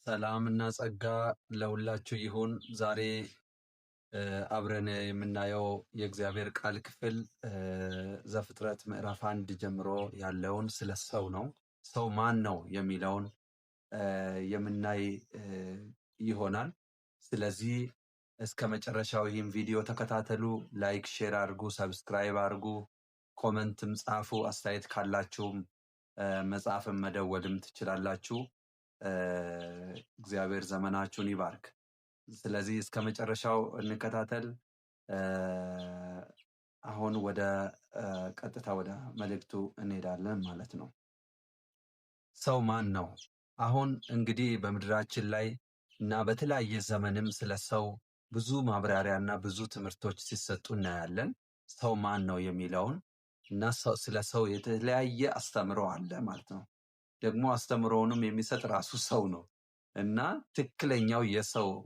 ሰላም እና ጸጋ ለሁላችሁ ይሁን። ዛሬ አብረን የምናየው የእግዚአብሔር ቃል ክፍል ዘፍጥረት ምዕራፍ 1 ጀምሮ ያለውን ስለ ሰው ነው። ሰው ማን ነው የሚለውን የምናይ ይሆናል። ስለዚህ እስከ መጨረሻው ይህን ቪዲዮ ተከታተሉ። Like፣ share አድርጉ፣ subscribe አድርጉ፣ comment ም ጻፉ። አስተያየት ካላችሁም መጻፍም መደወልም ትችላላችሁ። እግዚአብሔር ዘመናችሁን ይባርክ። ስለዚህ እስከ መጨረሻው እንከታተል። አሁን ወደ ቀጥታ ወደ መልእክቱ እንሄዳለን ማለት ነው። ሰው ማን ነው? አሁን እንግዲህ በምድራችን ላይ እና በተለያየ ዘመንም ስለ ሰው ብዙ ማብራሪያ እና ብዙ ትምህርቶች ሲሰጡ እናያለን። ሰው ማን ነው የሚለውን እና ስለ ሰው የተለያየ አስተምሮ አለ ማለት ነው። ደግሞ አስተምሮውንም የሚሰጥ ራሱ ሰው ነው እና ትክክለኛው የሰው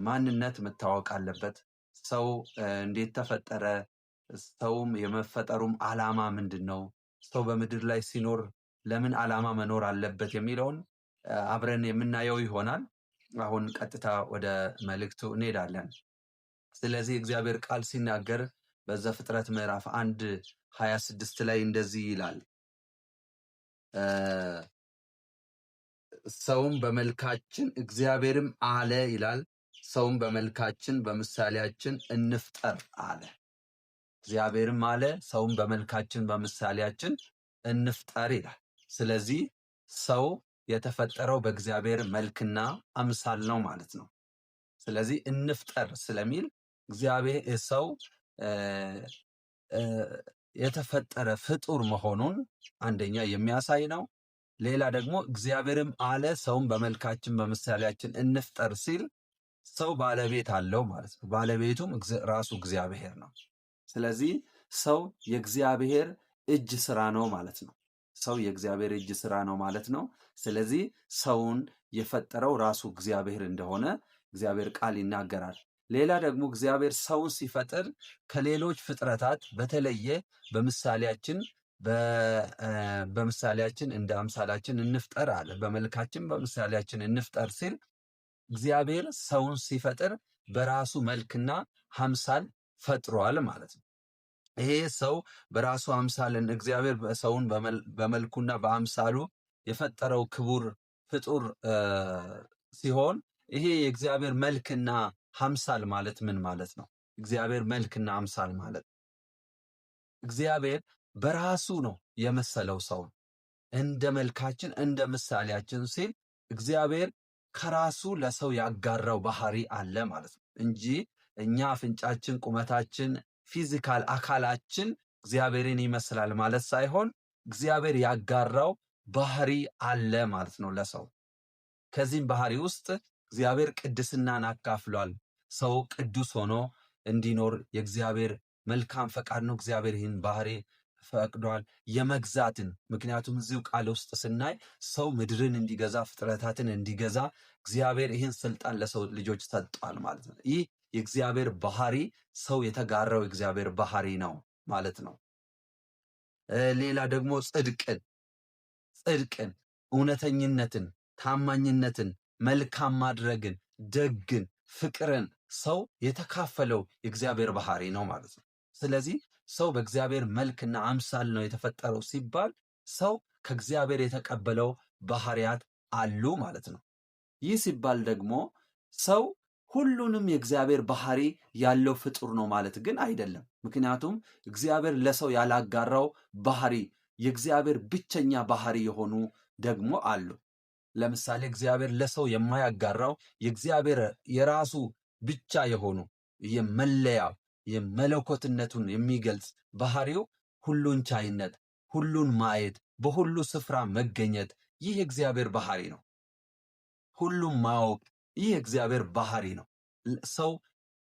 ማንነት መታወቅ አለበት። ሰው እንዴት ተፈጠረ? ሰውም የመፈጠሩም ዓላማ ምንድን ነው? ሰው በምድር ላይ ሲኖር ለምን ዓላማ መኖር አለበት የሚለውን አብረን የምናየው ይሆናል። አሁን ቀጥታ ወደ መልእክቱ እንሄዳለን። ስለዚህ እግዚአብሔር ቃል ሲናገር በዘፍጥረት ምዕራፍ 1:26 ላይ እንደዚህ ይላል፣ ሰውም በመልካችን፣ እግዚአብሔርም አለ ይላል፣ ሰውም በመልካችን በምሳሌያችን እንፍጠር አለ። እግዚአብሔርም አለ፣ ሰውም በመልካችን በምሳሌያችን እንፍጠር ይላል። ስለዚህ ሰው የተፈጠረው በእግዚአብሔር መልክና አምሳል ነው ማለት ነው። ስለዚህ እንፍጠር ስለሚል እግዚአብሔር ሰው የተፈጠረ ፍጡር መሆኑን አንደኛ የሚያሳይ ነው። ሌላ ደግሞ እግዚአብሔርም አለ፣ ሰውን በመልካችን በምሳሌያችን እንፍጠር ሲል ሰው ባለቤት አለው ማለት ነው። ባለቤቱም ራሱ እግዚአብሔር ነው። ስለዚህ ሰው የእግዚአብሔር እጅ ስራ ነው ማለት ነው። ሰው የእግዚአብሔር እጅ ስራ ነው ማለት ነው። ስለዚህ ሰውን የፈጠረው ራሱ እግዚአብሔር እንደሆነ እግዚአብሔር ቃል ይናገራል። ሌላ ደግሞ እግዚአብሔር ሰውን ሲፈጥር ከሌሎች ፍጥረታት በተለየ በምሳሌያችን እንደ አምሳላችን እንፍጠር አለ። በመልካችን በምሳሌያችን እንፍጠር ሲል እግዚአብሔር ሰውን ሲፈጥር በራሱ መልክና አምሳል ፈጥሯል ማለት ነው። ይሄ ሰው በራሱ አምሳልን እግዚአብሔር ሰውን በመልኩና በአምሳሉ የፈጠረው ክቡር ፍጡር ሲሆን ይሄ የእግዚአብሔር መልክና አምሳል ማለት ምን ማለት ነው? እግዚአብሔር መልክና አምሳል ማለት እግዚአብሔር በራሱ ነው የመሰለው ሰውን፣ እንደ መልካችን እንደ ምሳሌያችን ሲል እግዚአብሔር ከራሱ ለሰው ያጋራው ባህሪ አለ ማለት ነው እንጂ እኛ አፍንጫችን፣ ቁመታችን፣ physical አካላችን እግዚአብሔርን ይመስላል ማለት ሳይሆን እግዚአብሔር ያጋራው ባህሪ አለ ማለት ነው ለሰው። ከዚህም ባህሪ ውስጥ እግዚአብሔር ቅድስናን አካፍሏል። ሰው ቅዱስ ሆኖ እንዲኖር የእግዚአብሔር መልካም ፈቃድ ነው። እግዚአብሔር ይህን ባህሪ ፈቅዷል። የመግዛትን፣ ምክንያቱም እዚሁ ቃል ውስጥ ስናይ ሰው ምድርን እንዲገዛ፣ ፍጥረታትን እንዲገዛ እግዚአብሔር ይህን ስልጣን ለሰው ልጆች ሰጥቷል ማለት ነው። ይህ የእግዚአብሔር ባህሪ፣ ሰው የተጋራው የእግዚአብሔር ባህሪ ነው ማለት ነው። ሌላ ደግሞ ጽድቅን፣ እውነተኝነትን፣ ታማኝነትን፣ መልካም ማድረግን፣ ደግን፣ ፍቅርን ሰው የተካፈለው የእግዚአብሔር ባህሪ ነው ማለት ነው። ስለዚህ ሰው በእግዚአብሔር መልክና አምሳል ነው የተፈጠረው ሲባል ሰው ከእግዚአብሔር የተቀበለው ባህሪያት አሉ ማለት ነው። ይህ ሲባል ደግሞ ሰው ሁሉንም የእግዚአብሔር ባህሪ ያለው ፍጡር ነው ማለት ግን አይደለም። ምክንያቱም እግዚአብሔር ለሰው ያላጋራው ባህሪ፣ የእግዚአብሔር ብቸኛ ባህሪ የሆኑ ደግሞ አሉ። ለምሳሌ እግዚአብሔር ለሰው የማያጋራው የእግዚአብሔር የራሱ ብቻ የሆኑ የመለያ የመለኮትነቱን የሚገልጽ ባህሪው ሁሉን ቻይነት፣ ሁሉን ማየት፣ በሁሉ ስፍራ መገኘት፣ ይህ የእግዚአብሔር ባህሪ ነው። ሁሉን ማወቅ፣ ይህ የእግዚአብሔር ባህሪ ነው። ሰው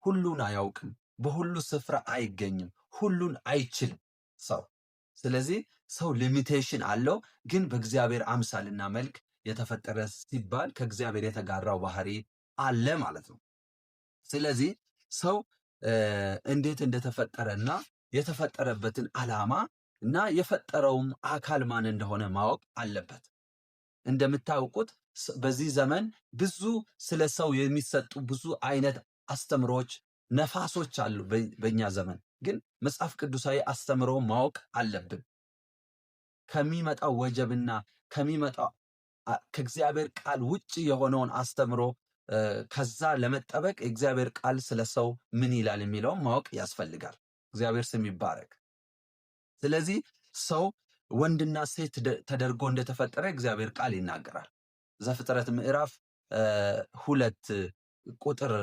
ሁሉን አያውቅም፣ በሁሉ ስፍራ አይገኝም፣ ሁሉን አይችልም ሰው። ስለዚህ ሰው limitation አለው። ግን በእግዚአብሔር አምሳልና መልክ የተፈጠረ ሲባል ከእግዚአብሔር የተጋራው ባህሪ አለ ማለት ነው። ስለዚህ ሰው እንዴት እንደተፈጠረና የተፈጠረበትን ዓላማ እና የፈጠረውም አካል ማን እንደሆነ ማወቅ አለበት። እንደምታውቁት በዚህ ዘመን ብዙ ስለ ሰው የሚሰጡ ብዙ አይነት አስተምሮች፣ ነፋሶች አሉ። በእኛ ዘመን ግን መጽሐፍ ቅዱሳዊ አስተምሮ ማወቅ አለብን። ከሚመጣው ወጀብና ከሚመጣው ከእግዚአብሔር ቃል ውጭ የሆነውን አስተምሮ ከዛ ለመጠበቅ የእግዚአብሔር ቃል ስለ ሰው ምን ይላል የሚለውን ማወቅ ያስፈልጋል። እግዚአብሔር ስም ይባረክ። ስለዚህ ሰው ወንድና ሴት ተደርጎ እንደተፈጠረ እግዚአብሔር ቃል ይናገራል። ዘፍጥረት ምዕራፍ 2 ቁጥር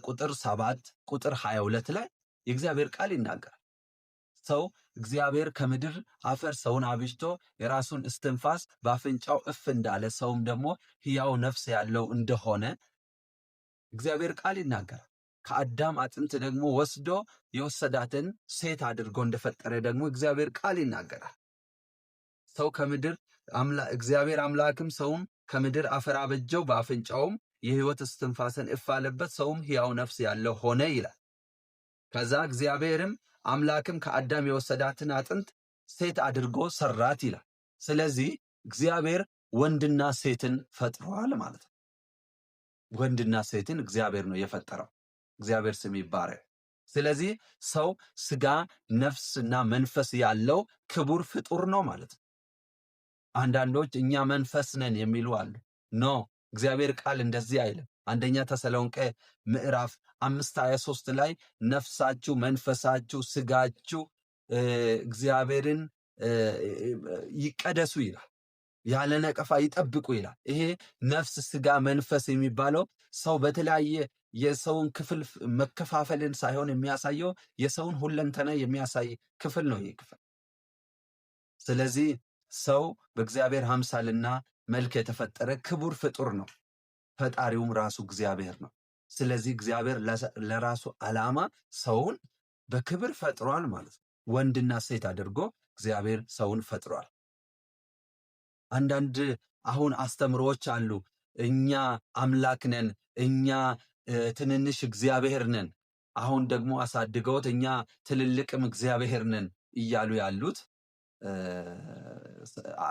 ቁጥር 7 ቁጥር 22 ላይ የእግዚአብሔር ቃል ይናገራል። ሰው እግዚአብሔር ከምድር አፈር ሰውን አብጅቶ የራሱን እስትንፋስ በአፍንጫው እፍ እንዳለ ሰውም ደግሞ ሕያው ነፍስ ያለው እንደሆነ እግዚአብሔር ቃል ይናገራል። ከአዳም አጥንት ደግሞ ወስዶ የወሰዳትን ሴት አድርጎ እንደፈጠረ ደግሞ እግዚአብሔር ቃል ይናገራል። ሰው ከምድር እግዚአብሔር አምላክም ሰውን ከምድር አፈር አበጀው፣ በአፍንጫውም የሕይወት እስትንፋስን እፍ አለበት፣ ሰውም ሕያው ነፍስ ያለው ሆነ ይላል። ከዛ እግዚአብሔርም አምላክም ከአዳም የወሰዳትን አጥንት ሴት አድርጎ ሰራት ይላል። ስለዚህ እግዚአብሔር ወንድና ሴትን ፈጥሯል ማለት ነው። ወንድና ሴትን እግዚአብሔር ነው የፈጠረው። እግዚአብሔር ስም ይባረክ። ስለዚህ ሰው ስጋ፣ ነፍስና መንፈስ ያለው ክቡር ፍጡር ነው ማለት ነው። አንዳንዶች እኛ መንፈስ ነን የሚሉ አሉ። No፣ እግዚአብሔር ቃል እንደዚህ አይልም። አንደኛ ተሰሎንቄ ምዕራፍ 5:23 ላይ ነፍሳችሁ፣ መንፈሳችሁ፣ ስጋችሁ እግዚአብሔርን ይቀደሱ ይላል። ያለ ነቀፋ ይጠብቁ ይላል። ይሄ ነፍስ፣ ስጋ፣ መንፈስ የሚባለው ሰው በተለያየ የሰውን ክፍል መከፋፈልን ሳይሆን የሚያሳየው የሰውን ሁለንተና የሚያሳይ ክፍል ነው ይህ ክፍል። ስለዚህ ሰው በእግዚአብሔር አምሳልና መልክ የተፈጠረ ክቡር ፍጡር ነው። ፈጣሪውም ራሱ እግዚአብሔር ነው። ስለዚህ እግዚአብሔር ለራሱ ዓላማ ሰውን በክብር ፈጥሯል ማለት ነው። ወንድና ሴት አድርጎ እግዚአብሔር ሰውን ፈጥሯል። አንዳንድ አሁን አስተምሮዎች አሉ። እኛ አምላክ ነን፣ እኛ ትንንሽ እግዚአብሔር ነን፣ አሁን ደግሞ አሳድገውት እኛ ትልልቅም እግዚአብሔር ነን እያሉ ያሉት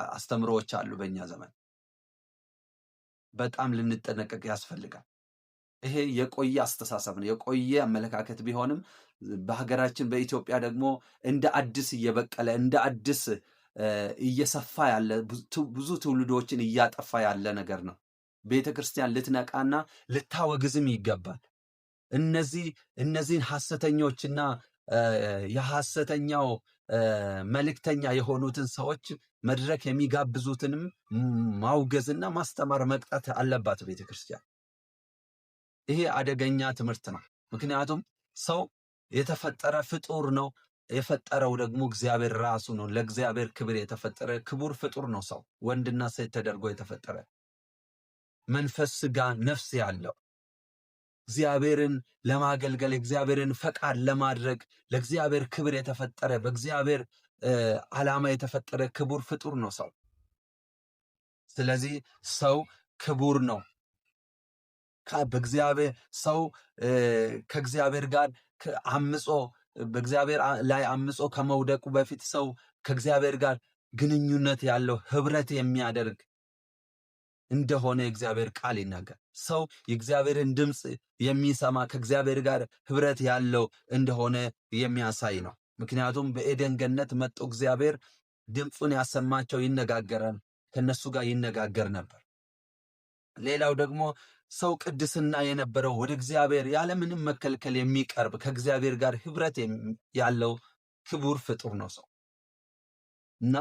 አስተምሮዎች አሉ በእኛ ዘመን። በጣም ልንጠነቀቅ ያስፈልጋል። ይሄ የቆየ አስተሳሰብ ነው፣ የቆየ አመለካከት ቢሆንም በሀገራችን በኢትዮጵያ ደግሞ እንደ አዲስ እየበቀለ እንደ አዲስ እየሰፋ ያለ ብዙ ትውልዶችን እያጠፋ ያለ ነገር ነው። ቤተ ክርስቲያን ልትነቃና ልታወግዝም ይገባል። እነዚህን ሐሰተኞችና የሐሰተኛው መልእክተኛ የሆኑትን ሰዎች መድረክ የሚጋብዙትንም ማውገዝና ማስተማር መቅጣት አለባት ቤተ ክርስቲያን። ይሄ አደገኛ ትምህርት ነው። ምክንያቱም ሰው የተፈጠረ ፍጡር ነው። የፈጠረው ደግሞ እግዚአብሔር ራሱ ነው። ለእግዚአብሔር ክብር የተፈጠረ ክቡር ፍጡር ነው። ሰው ወንድና ሴት ተደርጎ የተፈጠረ መንፈስ፣ ስጋ፣ ነፍስ ያለው እግዚአብሔርን ለማገልገል እግዚአብሔርን ፈቃድ ለማድረግ ለእግዚአብሔር ክብር የተፈጠረ በእግዚአብሔር ዓላማ የተፈጠረ ክቡር ፍጡር ነው ሰው። ስለዚህ ሰው ክቡር ነው። በእግዚአብሔር ሰው ከእግዚአብሔር ጋር አምጾ በእግዚአብሔር ላይ አምጾ ከመውደቁ በፊት ሰው ከእግዚአብሔር ጋር ግንኙነት ያለው ህብረት የሚያደርግ እንደሆነ የእግዚአብሔር ቃል ይናገር። ሰው የእግዚአብሔርን ድምፅ የሚሰማ ከእግዚአብሔር ጋር ህብረት ያለው እንደሆነ የሚያሳይ ነው። ምክንያቱም በኤደን ገነት መጥቶ እግዚአብሔር ድምፁን ያሰማቸው ይነጋገራል፣ ከነሱ ጋር ይነጋገር ነበር። ሌላው ደግሞ ሰው ቅድስና የነበረው ወደ እግዚአብሔር ያለምንም መከልከል የሚቀርብ ከእግዚአብሔር ጋር ህብረት ያለው ክቡር ፍጡር ነው ሰው እና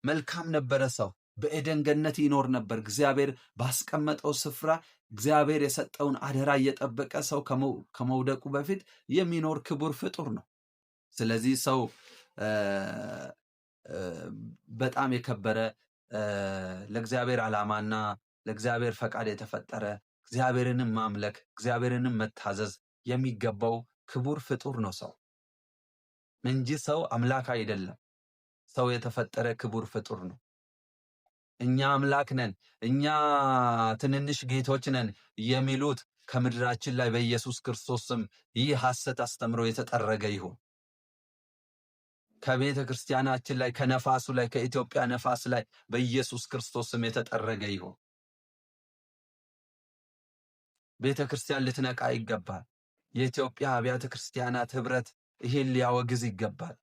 መልካም ነበረ ሰው በኤደን ገነት ይኖር ነበር። እግዚአብሔር ባስቀመጠው ስፍራ እግዚአብሔር የሰጠውን አደራ እየጠበቀ ሰው ከመውደቁ በፊት የሚኖር ክቡር ፍጡር ነው። ስለዚህ ሰው በጣም የከበረ ለእግዚአብሔር ዓላማና ለእግዚአብሔር ፈቃድ የተፈጠረ እግዚአብሔርንም ማምለክ እግዚአብሔርንም መታዘዝ የሚገባው ክቡር ፍጡር ነው ሰው እንጂ ሰው አምላክ አይደለም። ሰው የተፈጠረ ክቡር ፍጡር ነው። እኛ አምላክ ነን፣ እኛ ትንንሽ ጌቶች ነን የሚሉት ከምድራችን ላይ በኢየሱስ ክርስቶስ ስም ይህ ሐሰት አስተምሮ የተጠረገ ይሁን። ከቤተ ክርስቲያናችን ላይ፣ ከነፋሱ ላይ፣ ከኢትዮጵያ ነፋስ ላይ በኢየሱስ ክርስቶስ ስም የተጠረገ ይሁን። ቤተ ክርስቲያን ልትነቃ ይገባል። የኢትዮጵያ አብያተ ክርስቲያናት ህብረት ይሄን ሊያወግዝ ይገባል።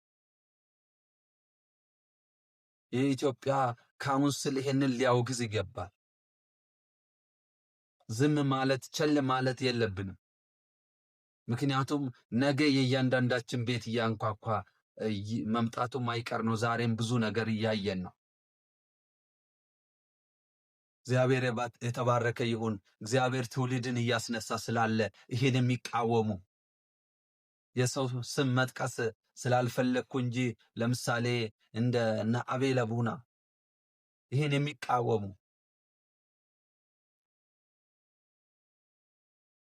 የኢትዮጵያ council ይሄንን ሊያወግዝ ይገባል። ዝም ማለት ቸል ማለት የለብንም። ምክንያቱም ነገ የእያንዳንዳችን ቤት እያንኳኳ መምጣቱ ማይቀር ነው። ዛሬም ብዙ ነገር እያየን ነው። እግዚአብሔር የተባረከ ይሁን። እግዚአብሔር ትውልድን እያስነሳ ስላለ ይሄን የሚቃወሙ፣ የሰው ስም መጥቀስ ስላልፈለግኩ እንጂ፣ ለምሳሌ እንደ እነ አቤል አቡና ይሄን የሚቃወሙ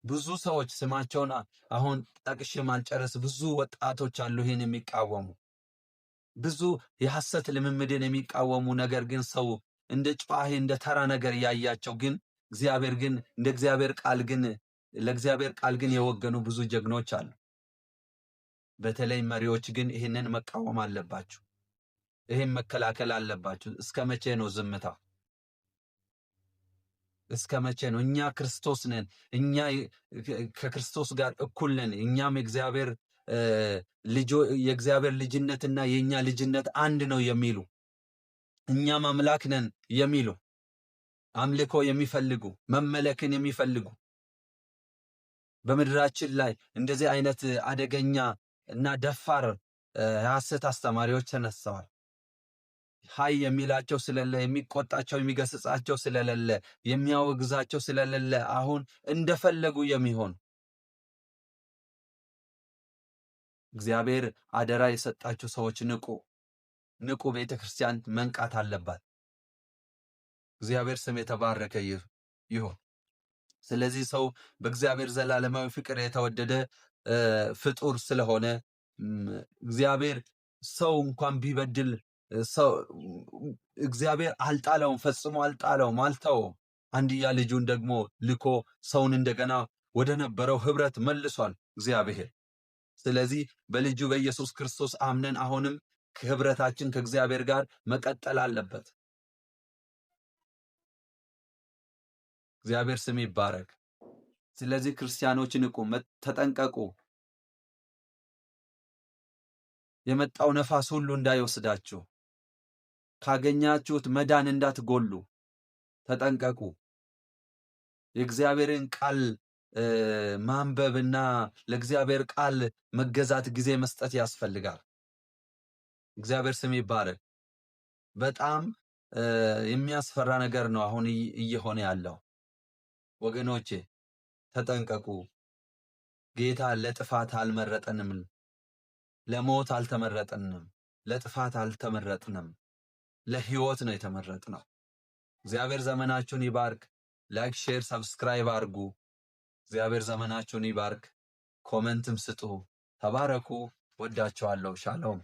ብዙ ሰዎች፣ ስማቸውን አሁን ጠቅሼ ማልጨርስ ብዙ ወጣቶች አሉ። ይሄን የሚቃወሙ፣ ብዙ የሐሰት ልምምድን የሚቃወሙ፣ ነገር ግን ሰው እንደ ጨዋሂ እንደ ተራ ነገር ያያቸው፣ ግን እግዚአብሔር ግን እንደ እግዚአብሔር ቃል ግን ለእግዚአብሔር ቃል ግን የወገኑ ብዙ ጀግኖች አሉ። በተለይ መሪዎች ግን ይህንን መቃወም አለባችሁ። ይህን መከላከል አለባችሁ። እስከ መቼ ነው ዝምታ? እስከ መቼ ነው? እኛ ክርስቶስ ነን። እኛ ከክርስቶስ ጋር እኩል ነን። እኛም የእግዚአብሔር ልጅነትና የእኛ ልጅነት አንድ ነው የሚሉ፣ እኛም አምላክ ነን የሚሉ፣ አምልኮ የሚፈልጉ፣ መመለክን የሚፈልጉ፣ በምድራችን ላይ እንደዚህ አይነት አደገኛ እና ደፋር የሐሰት አስተማሪዎች ተነስተዋል። ሃይ የሚላቸው ስለሌለ፣ የሚቆጣቸው የሚገስጻቸው ስለሌለ፣ የሚያወግዛቸው ስለሌለ አሁን እንደፈለጉ የሚሆን። እግዚአብሔር አደራ የሰጣችሁ ሰዎች ንቁ፣ ንቁ። ቤተ ክርስቲያን መንቃት አለባት። እግዚአብሔር ስም የተባረከ ይሁን። ስለዚህ ሰው በእግዚአብሔር ዘላለማዊ ፍቅር የተወደደ ፍጡር ስለሆነ፣ እግዚአብሔር ሰው እንኳን ቢበድል ሰው እግዚአብሔር አልጣለውም፣ ፈጽሞ አልጣለውም፣ አልተወውም። አንድያ ልጁን ደግሞ ልኮ ሰውን እንደገና ወደ ነበረው ህብረት መልሷል እግዚአብሔር። ስለዚህ በልጁ በኢየሱስ ክርስቶስ አምነን አሁንም ህብረታችን ከእግዚአብሔር ጋር መቀጠል አለበት። እግዚአብሔር ስም ይባረክ። ስለዚህ ክርስቲያኖች ንቁ፣ ተጠንቀቁ። የመጣው ነፋስ ሁሉ እንዳይወስዳችሁ፣ ካገኛችሁት መዳን እንዳትጎሉ ተጠንቀቁ። የእግዚአብሔርን ቃል ማንበብና ለእግዚአብሔር ቃል መገዛት ጊዜ መስጠት ያስፈልጋል። እግዚአብሔር ስም ይባረክ። በጣም የሚያስፈራ ነገር ነው አሁን እየሆነ ያለው። ወገኖቼ ተጠንቀቁ። ጌታ ለጥፋት አልመረጠንም፣ ለሞት አልተመረጥንም፣ ለጥፋት አልተመረጥንም፣ ለህይወት ነው የተመረጥነው። እግዚአብሔር ዘመናችሁን ይባርክ። Like፣ share፣ subscribe አድርጉ። እግዚአብሔር ዘመናችሁን ይባርክ። Comment ም ስጡ። ተባረኩ። ወዳችኋለሁ። ሻሎም።